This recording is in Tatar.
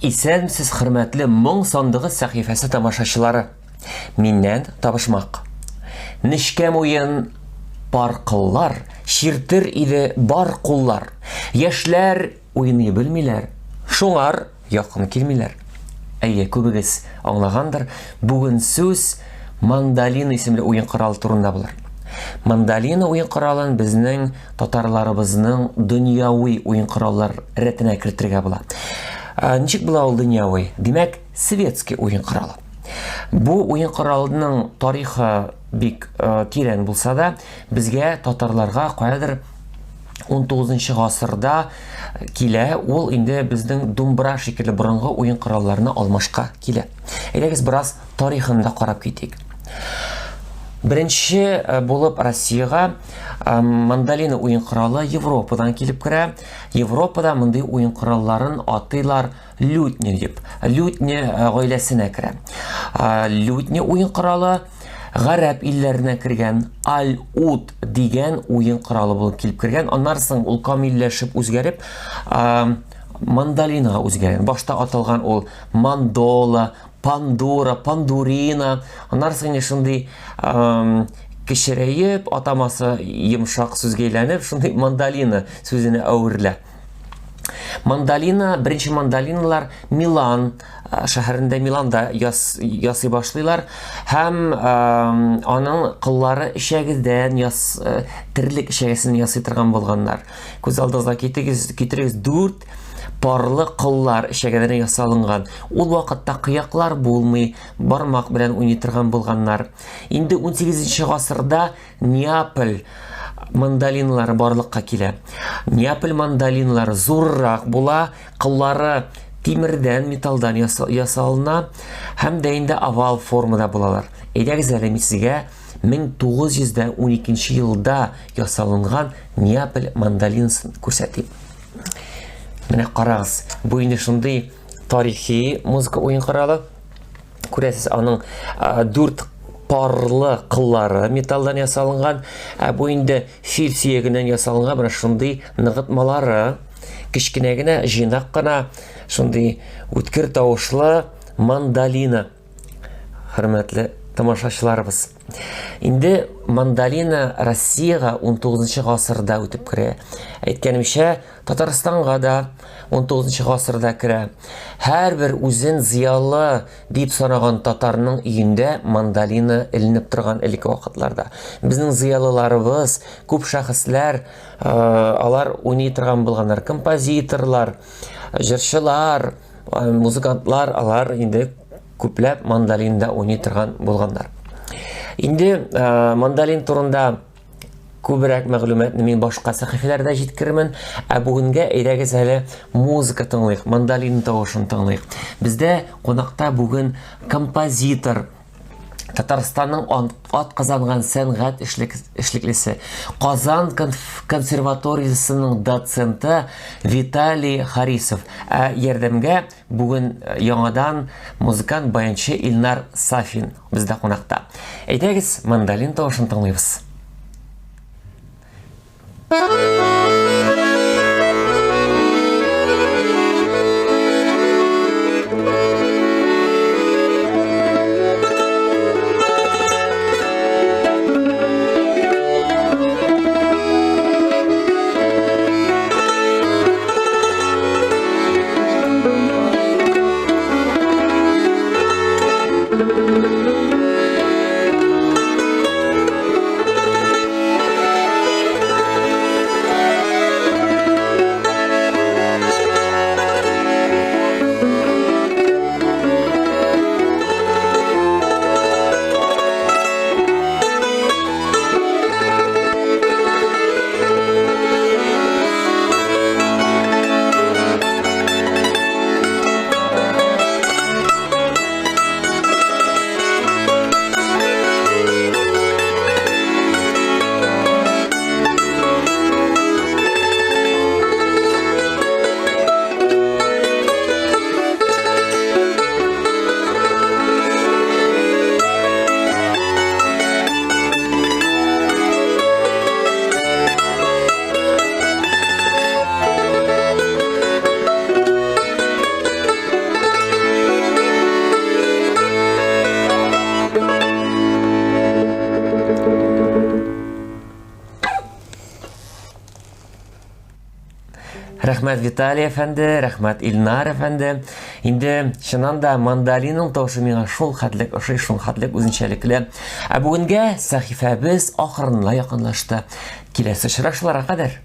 Исәнмесез, хөрмәтле Моң сандыгы сәхифәсе тамашачылары. Миннән табышмак. Нечкә муен пар кыллар, чиртер иде бар куллар. Яшьләр уйный белмиләр, шуңар якын килмиләр. Әйе, күбегез аңлагандыр, бүген сүз мандолина исемле уен коралы турында булыр. Мандолина уен коралын безнең татарларыбызның дөньяви уен кораллар рәтенә кертергә була. Ничек була ул дөньяви? Димәк, светский уен коралы. Бу уен коралының тарихы бик тирән булса да, безгә татарларга каядыр 19 гасырда килә, ул инде безнең думбра шикелле борынгы уен коралларына алмашка килә. Әйдәгез бераз тарихын да карап китик. Беренче булып Россиягә мандолина уен коралы Европадан килеп керә. Европада мондый уен коралларын атыйлар лютня дип. Лютня гаиләсенә керә. Лютня уен коралы гарәп илләренә кергән аль-ут дигән уен коралы булып килеп кергән. Аннан соң ул камилләшеп үзгәреп, мандолинага үзгәргән. Башта аталган ул мандола, пандура, пандурина. Аннан соң инде шундый кечерәеп, атамасы йомшак сүзгә әйләнеп, шундый мандолина сүзенә әверелә. Мандолина, беренче мандолиналар Милан шәһәрендә, Миланда яс, ясый башлыйлар һәм аның кыллары эчәгедән яс, терлек эчәгесен ясый торган булганнар. Күз алдыгызга китерегез, китерегез дүрт парлы кыллар эчәгедән ясалынган. Ул вакытта кыяклар булмый, бармак белән уйный торган булганнар. Инде 18 гасырда Неаполь мандолиналары барлыкка килә. Неаполь мандолиналары зуррак була, кыллары тимердән, металлдан ясалына һәм дә инде овал формада булалар. Әйдәгез әле мин сезгә 1912 елда ясалынган Неаполь мандолинасын күрсәтим. Менә карагыз, бу инде шундый тарихи музыка уен коралы. Күрәсез, аның дүрт парлы кыллары металлдан ясалынган, ә бу инде фил сөягеннән ясалынган менә шундый ныгытмалары. Кечкенә генә, җыйнак кына, шундый үткер тавышлы мандолина. Хөрмәтле тамашачыларыбыз. Инде мандолина Россиягә 19 гасырда үтеп керә. Әйткәнемчә, Татарстанга да 19 гасырда керә. Һәрбер үзен зыялы дип санаган татарның өендә мандолина эленеп торган элекке вакытларда. Безнең зыялыларыбыз, күп шәхесләр, алар уйный торган булганнар, композиторлар, җырчылар, музыкантлар, алар инде күпләп мандолинда уйный торган булганнар. Инде мандолин турында күбрәк мәгълүматны мин башка сәхифәләрдә җиткерермен. Ә бүгенгә әйдәгез әле музыка тыңлыйк, мандолин тавышын тыңлыйк. Бездә кунакта бүген композитор, Татарстанның ат казанган сәнгать эшлеклесе, Казан консерваториясенең доценты Виталий Харисов. Ә ярдәмгә бүген яңадан музыкант, баянчы Илнар Сафин бездә кунакта. Әйдәгез, мандолин тавышын тыңлыйбыз. Рәхмәт, Виталий әфәнде, рәхмәт, Илнар әфәнде. Инде чыннан да мандолиның тавышы миңа шул хәтлек ошый, шул хәтлек үзенчәлекле. Ә бүгенгә сәхифәбез ахырына якынлашты. Киләсе очрашуларга кадәр.